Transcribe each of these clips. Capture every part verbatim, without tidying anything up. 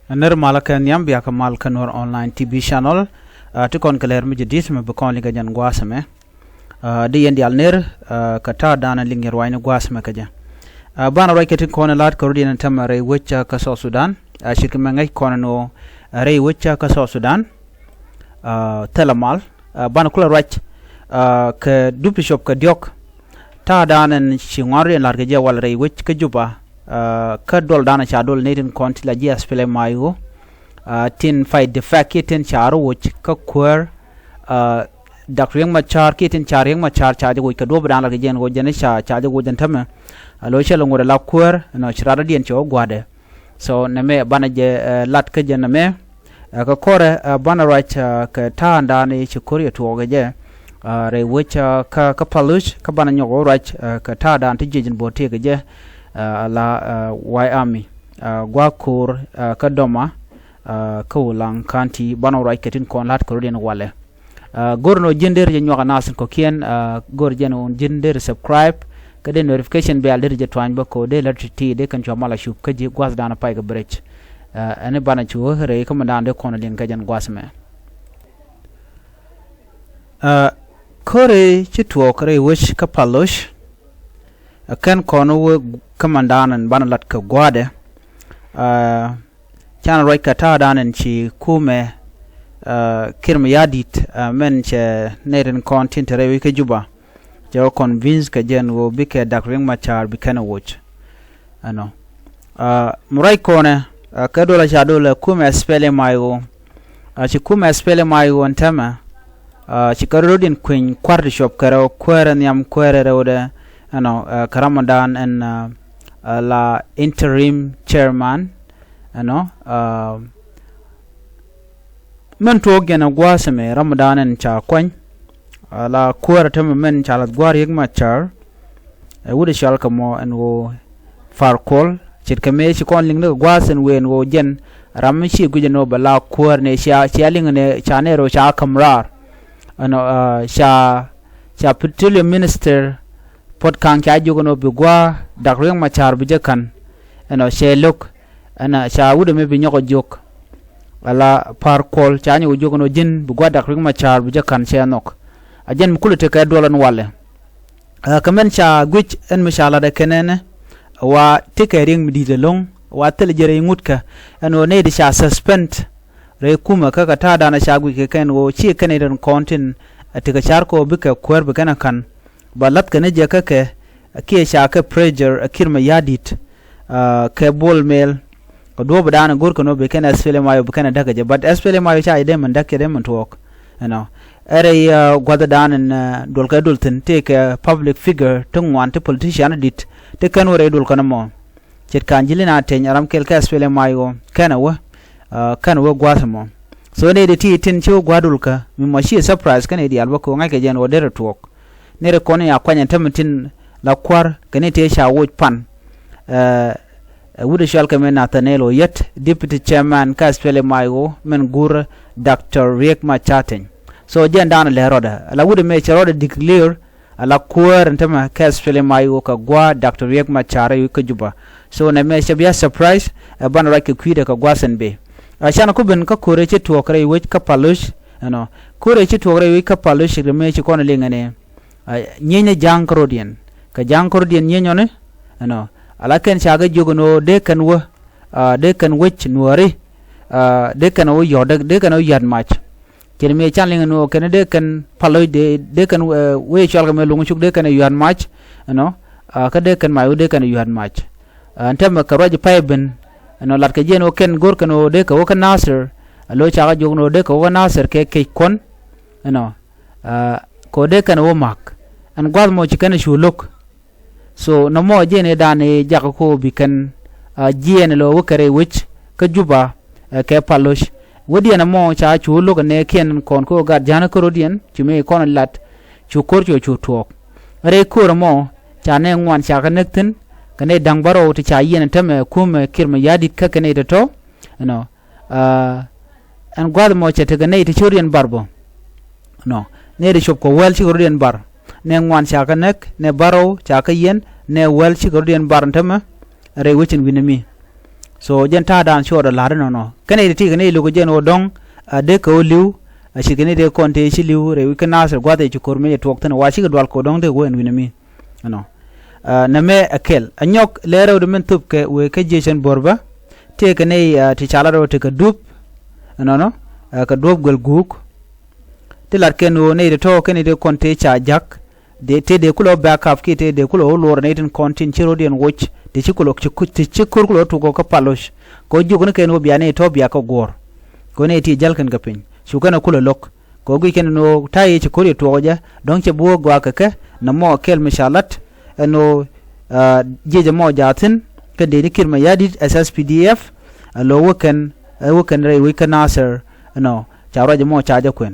Ner malä kɛ nhiam, bia kɛ mal kä Nuer Online T V channel. Ti kɔn kɛ lɛr mi jɛ di̱t mi bi kɔn liŋ kɛ jɛn gua̱a̱th ɛmɛ. Di yɛn diaal ner kɛ ta̱a̱ danɛ liŋ yɛ ruacni gua̱a̱th ɛmɛ kɛ jɛ. Banɛ ruac kɛ tin kɔn la̱t kɛ rut yɛn tämɛ rɛy wec kä South Sudan. Ce̱tkɛ mɛ ŋäc kɔn ni ɣöö rɛy wec kä South Sudan thilɛ mal. Banɛ kulɛ ruac kɛ dup ti cop kɛ diɔ̱k. Ta̱a̱ danɛ ci ŋuan rut yɛn la̱t kɛ jɛ wal rɛy wec kä Juba. Kä duɔl danɛ ca duɔl nɛy tin kɔn ti la ji̱ SPLM-IO, tin fight the fact kiɛ tin ca rɔ woc kä kuäär Dak Riek Machar kiɛ tin ca Riek Machar ca jɛ woc kɛ duɔ̱p danɛ la̱t kɛ jɛ ɛn ɣöö jɛn ca ca jɛ woc ɛn tämɛ. Lo̱c cɛ lɛ ŋot ala kuäär ɛnɔ ci rat rɔ̱diɛn cɛ wä gua̱dɛ. So nɛmɛ banɛ jɛ lat kä jɛ nɛmɛ. Kɛ kɔrɛ banɛ ruac kɛ ta̱a̱ danɛ ci ko̱r yɛ tuɔɔk kɛ jɛ rɛy wec kä kä Paluch kä banɛ nyɔk wä ruac kɛ ta̱a̱ danɛ ti jiec in bo̱o̱r tëëk kɛ jɛ ala White Army gua̱a̱k ko̱r kä Doma kä Ulaŋ County. Banɛ wä ruac kɛ tin kɔn la̱t kɛ rut yɛn walɛ. Go̱r ni wä ji̱n deri jɛ nyuak a nath in kɔ̱kiɛn. Go̱r jɛn wä ji̱n deri subscribe kä dee notification bell deri jɛ tuany bä ko̱ dee lät ti ti dee kɛn cua mal a cup kä ji̱ gua̱th danɛ pay kɛ bridge. Ɛn i̱ banɛ cu rɛy kä mi danɛ dee kɔn liŋ kɛ jɛn gua̱th mɛ. Ko̱ri ci tuɔɔk rɛy wec kä Paluch. Kɛn kɔn wä kä mi danɛ banɛ lat kɛ gua̱dɛ. Canɛ ruac kɛ ta̱a̱ danɛ ci kumɛ Kiir Mayardit mɛn cɛ nɛy tin kɔn tin te rɛy wec kä Juba. Cɛ wä convince kɛ jɛn ɣöö bikɛ Dak Riek Machar bi kɛn ɛ woc. Ɛnɔ mi ruac kɔnɛ kɛ dolɛ ca dolɛ kumɛ SPLM-IO. Ci kumɛ SPLM-IO ɛn tämɛ ci kɛ rɔ̱diɛn kueny kua̱r ti cuɔp kɛ rɛw kuäärɛ nhiam kuäärɛ rɛwdɛ. Ɛnɔ kɛ Ramadan ɛn la interim chairman. Ɛnɔ min tuɔɔk jɛn ɛ gua̱a̱th ɛmɛ Ramadan ɛn ca kuany. Ala kuäärä tämɛ mɛn ca lath gua̱a̱r Riek Machar. Ɛ wut ɛ cɔal kɛ mɔ ɛn ɣöö Par Kuol ce̱tkɛ mëë ci kɔn liŋ ni kɛ gua̱a̱th ɛn wëë ɛn ɣöö jɛn ram mi ci guic ɛn ɣöö bɛ la kuäär ni cia cia liŋ ni ca nɛɛr ɣöö ca käm raar. Ɛnɔ ca ca petroleum minister Puot Kaŋ ca jiök ɛn ɣöö bi gua̱a̱ Dak Riek Machar bi jɛ ka̱n. Ɛnɔ cɛ lo̱k ɛn ca wut ɛmɛ bi nyɔk ɛ jiök. Ala Par Kuol ca nyɔk ɛ jiök ɛn ɣöö ji̱n bi gua̱a̱ Dak Riek Machar bi jɛ ka̱n cɛ nhɔk. A jɛn mi kulɛ tekɛ duɔl ɛn walɛ. Kɛ mɛn ca guic ɛn mi ca lat ɛ kɛn ɛnɛ wa tekɛ riɛŋ mi di̱i̱t ɛlɔ̱ŋ wa thilɛ jɛ rɛy ŋutkɛ ɛn ɣöö nɛy ti ca suspend rɛy kumɛ kä kɛ ta̱a̱ danɛ ca guic kɛ kɛn ɣöö ci kɛn ɛ rin kɔn tin ɛ tekɛ car kɛ ɣöö bikɛ kuäär bi kɛn ɛ ka̱n. Ba la̱th kɛn ɛ jɛ kä kɛ kiɛ ca kɛ pressure ɛ Kiir Mayardit kɛ Bol Mel. Kɛ duɔ̱ɔ̱p dan ɛ go̱r kɛn ɣöö bi kɛn SPLM-IO bi kɛn ɛ däk kɛ jɛ, but SPLM-IO ca jɛ dee min däk kɛ dee min tuɔɔk. Ɛnɔ ɛ rɛy gua̱th dan ɛn duɔl kɛ duɔl thi̱n tëëkɛ public figure ti ŋuan ti politician di̱t ti kɛn wä rɛy duɔl kɛn ɛmɔ. Ce̱tkɛ Angelina Ateny ɛ ram kɛl kä SPLM-IO kɛn ɛ wä kɛn ɛ wä gua̱th ɛmɔ. So nɛy ti ti tin ci wä gua̱th duɔl kä mi mɔ ci surprise kä nɛy diaal bä kɛ ɣöö ŋa̱ckɛ jɛ ɛn ɣöö derɛ tuɔɔk. Nɛy ti kɔn ya kuany ɛn tämɛ tin la kua̱r kɛ nɛy tëë ca woc pan. Ɛ wut ɛ cɔal kɛ mɛ Nathaniel Oyet, deputy chairman kä SPLM-IO mɛn guur Doctor Riek Machar Teny. So jɛn danɛ lɛ rɔɔdɛ ala wut ɛmɛ cɛ rɔɔdɛ declare ala kuäär ɛn tämɛ kä SPLM-IO kɛ gua̱a̱ Doctor Riek Machar ɛ kä Juba. So nɛmɛ cɛ bia surprise ɛ banɛ ruac kɛ kui̱dɛ kɛ gua̱a̱th ɛn bëë. Ɛ canɛ ku ben kä ko̱rɛ ci tuɔɔk rɛy wec kä Paluch. Ɛnɔ ko̱rɛ ci tuɔɔk rɛy wec kä Paluch ri mëë ci kɔn liŋ ɛn ɛ nyieny ni ja̱a̱ŋ kä rɔ̱diɛn kɛ ja̱a̱ŋ kä rɔ̱diɛn nyieny ɔni. Ɛnɔ ala kɛn ca kɛ jiök ɛn ɣöö dee kɛn wä dee kɛn wec nuääri. Dee kɛn wä yɔ̱t dee kɛn wä yɔ̱t mac. Cɛn mëë can liŋ ɛn ɣöö kɛn dee kɛn Paluch dee dee kɛn wec cɔal kɛ mëë luŋ cuk dee kɛn yɔ̱t mac. Ɛnɔ kä dee kɛn mac wä dee kɛn yɔ̱t mac. Ɛn tɛmɛ kɛ ruac pay ben ɛnɔ lat kɛ jiɛn wä kɛn go̱r kɛn wä dee kɛ wä kä Nasir. Alo ca kɛ jiök ɛn ɣöö dee kɛ wä kä Nasir kɛ kec kuɔn. Ɛnɔ kɛ wä dee kɛn wä ma̱k ɛn gua̱th mɔ ci kɛn cu lo̱k. So nɔmɔ jiɛn ëë dan ëë jakä ko̱o̱p bi kɛn jiɛɛn lɔ wä kɛ rɛy wec kä Juba kɛ Paluch. Wädiɛn ɛmɔ ca cu lo̱k ɛ nɛɛkiɛn kɔn ko̱o̱p gat ja̱a̱n kä rɔ̱diɛn cu mëë kɔn lat cu ko̱r cuɔ cu tuɔɔk. Rɛy ko̱r ɛmɔ ca nɛɛ ŋuan ca kɛ näk thi̱n kɛ nɛy da̱ŋ bärɔw ti ca yiɛn ɛ tämɛ kumɛ Kiir Mayardit kä kɛ nɛy tɔ̱tɔ̱. Ɛnɔ ɛn gua̱th ɛmɔ cɛ tekɛ nɛy ti ci rɔ̱diɛn bar bä. Nɔ nɛy ti cop kɛ wäl cikɛ rɔ̱diɛn bar. Nɛ ŋuan ca kɛ näk nɛ bärɔw ca kɛ yiɛn nɛ wäl cikɛ rɔ̱diɛn bar ɛn tämɛ. Rɛy wec in wi̱n ɛmi. So jɛn ta̱a̱ dan cuɔɔr ɛ la̱r inɔnɔ kɛn ɛ ti ti kɛ ni lo̱k jɛn ɣöö dɔ̱ŋ a dee kɛ ɣöö li̱w. A ci kɛ ni dee kɔn tëë ci li̱w rɛy wi̱c kä Nasir gua̱th ɛ ci ko̱r mi jɛ tuɔɔk thi̱n wa cikɛ dual kɛ ɣöö dɔ̱ŋ dee wee ɛn wi̱n ɛmi. Ɛnɔ nɛ mɛ ɛ kɛl a nyɔk lɛ rɛw di min thop kɛ wee kä jiec ɛn bo̱r bä. Tëë kɛ ni ti ca lat rɛw ti kɛ dup ɛnɔnɔ kɛ duɔ̱p guɛl guuk. Ti lat kɛn ɣöö nɛy ti tɔ̱ kɛn i̱ ti kɔn tëë ca ja̱k. Dee tëë dee kulɛ wä backup kiɛ tëë dee kulɛ wä luɔr nɛy tin kɔn tin ci ro̱diɛn woc ti ci kulɛ ti ci ko̱r kulɛ wä tuk kä paloc. Kɛ wä jiök ni kɛn ɣöö bia nɛy tɔ̱ bia kä guɔ̱ɔ̱r. Kɛ wä nɛy ti jäl kɛn kɛ piny cu kɛn ɛ kulɛ lo̱k. Kɛ wä guic kɛn ni ɣöö ta̱a̱ yɛ ci ko̱r yɛ tuɔɔk jɛ dɔ̱ŋ cɛ bi wä gɔaa kɛ kɛ nɛ mɔ kɛl mi ca lat ɛn ɣöö jiec ɛmɔ jaathin. Kɛ dee ni Kiir Mayardit S S P D F ɛ lo̱ wä kɛn ɛ wä kɛn rɛy wec kä Nasir. Ɛnɔ ca ruac ɛmɔ ca jɛ kuɛn.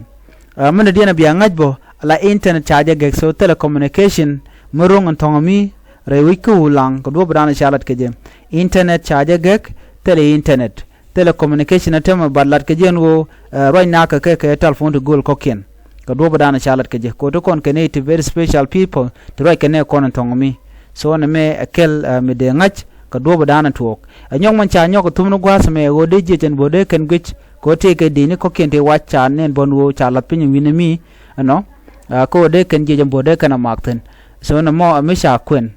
Ɛ mi ni diɛn a bia ŋa̱c bä la internet ca jɛ gɛk so telecommunication mi ro̱ŋ ɛn thɔ̱ŋ mi rɛy wi̱c kä Ulaŋ kɛ duɔ̱p dan ca lat kɛ jɛ. Internet ca jɛ gɛk thilɛ internet. Thilɛ communication a tämɛ bat lat kɛ jɛ ɛn ɣöö ruac nakä kɛ kɛ telephone ti gööl kɔ̱kiɛn. Kɛ duɔ̱p dan ca lat kɛ jɛ kɛ ɣöö ti kɔn kɛ ni ti very special people ti ruac kɛ ni kɔn ɛn thɔ̱ŋ mi. So ɛn ɛmɛ ɛ kɛl mi dee ŋa̱c kɛ duɔ̱p dan tuɔɔk. Ɛ nyɔk mɛn ca nyɔk ɛ thum ni gua̱a̱th ɛmɛ ɣöö dee jiec ɛn bo̱o̱dee kɛn guic kɛ ɣöö tëëkɛ dini kɔ̱kiɛn tëë wac ca nɛn bɔn ɣöö ca lath piny wi̱n ɛmi. Ɛnɔ kä ɣöö dee kɛn jiec ɛn bo̱o̱dee kɛn ɛ mak thi̱n. So ɛn ɛmɔ ɛmi ca kuɛn.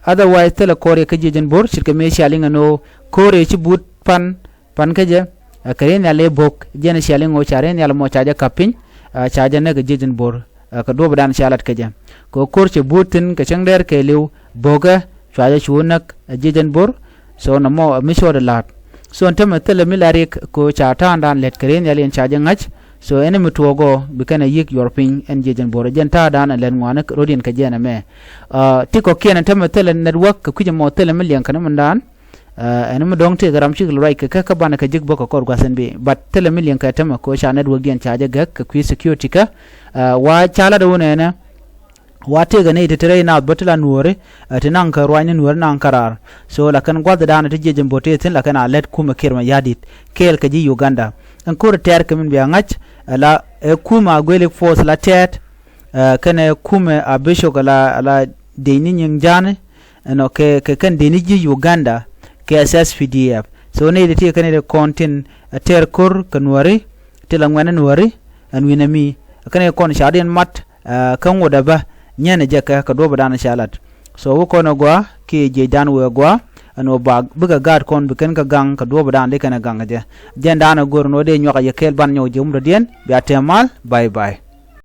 Otherwise thilɛ ko̱r yɛ kä jiec ɛn bo̱r ce̱tkɛ mëë cia liŋ ɛn ɣöö ko̱r yɛ ci but pan pan kä jɛ. Kɛ ri nhial i̱ bo̱k jɛn cia liŋ ɣöö ca ri nhial ɛmɔ ca jɛ ka̱p piny. Ca jɛ näk ɛ jiec ɛn bo̱r kɛ duɔ̱p dan ca lat kä jɛ. Kɛ ɣöö ko̱r cɛ but thi̱n kɛ cäŋ dɛɛr kɛɛliw bo̱kɛ cua jɛ cu näk ɛ jiec ɛn bo̱r. So nɔmɔ mi cuɔt ɛ la̱a̱t. So ɛn tämɛ thilɛ mi la riɛk kɛ ɣöö ca ta̱a̱ŋdan lɛt kɛ ri nhial in ca jɛ ŋa̱c. So ɛn mi tuɔɔk ɔ bi kɛn ɛ yi̱k yuɔr piny ɛn jiec ɛn bo̱r ɛ jɛn ta̱a̱ŋdan ɛ lɛt ŋuani ro̱diɛn kɛ jɛn ɛmɛ. Ti kɔ̱kiɛn ɛn tämɛ thilɛ network kɛ kui̱c ɛmɔ thilɛ mi liɛŋ kɛn mi dan. Ɛn mi dɔ̱ŋ tëëkɛ ram cikɛ luɔt ruac kɛ kä kä banɛ kɛ ji̱k bä kɛ kɔr gua̱th ɛn bi but thilɛ mi liɛŋ kɛ tämɛ kɛ ɣöö ca network diɛn ca jɛ gɛk kɛ kui̱ security kä. Wa ca lat ɛ wun ɛnɛ wa tëëkɛ ni ti ti rɛy naath bä ti la nuɔɔri. Ti naŋ kä ruacni nuɔɔri naŋ kä raar. So la kɛn gua̱thdan ti jiec ɛn bo̱r tëë thi̱n la kɛn a lɛt kumɛ Kiir Mayardit kɛɛl kɛ ji̱ Uganda. Ɛn ko̱r tɛɛr kɛ min bia ŋa̱c. La ɛ kumɛ a guelik force la tɛɛt kɛnɛ kumɛ a bishop la la dec ni nyiŋ ja̱a̱ni. Ɛnɔ kɛ kɛ kɛn dec ni ji̱ Uganda kɛ S S P D F. So nɛy ti ti kɛn iti kɔn tin tɛɛr ko̱r kɛ nuɔɔri ti la ŋuɛ̈ni nuɔɔri. Ɛn wi̱n ɛmi kɛn iti kɔn ca diɛn mat kä ŋot ɛ bä nyɛn ɛ jɛ kɛ kɛ duɔ̱pdan ca lat. So wä kɔn ɛ gɔaa kiɛ jiecdan wëë gɔaa. Ɛn wä bak bikɛ gaat kɔn bi kɛn kɛ gaŋ kɛ duɔ̱pdan di kɛn ɛ gaŋ kɛ jɛ. Jɛndan ɛ go̱r ɛn wä dee nyuak ɛ yɛ kɛɛl ban nyɔk jiɛ mudɔ̱diɛn bia tɛm mal. Bye bye.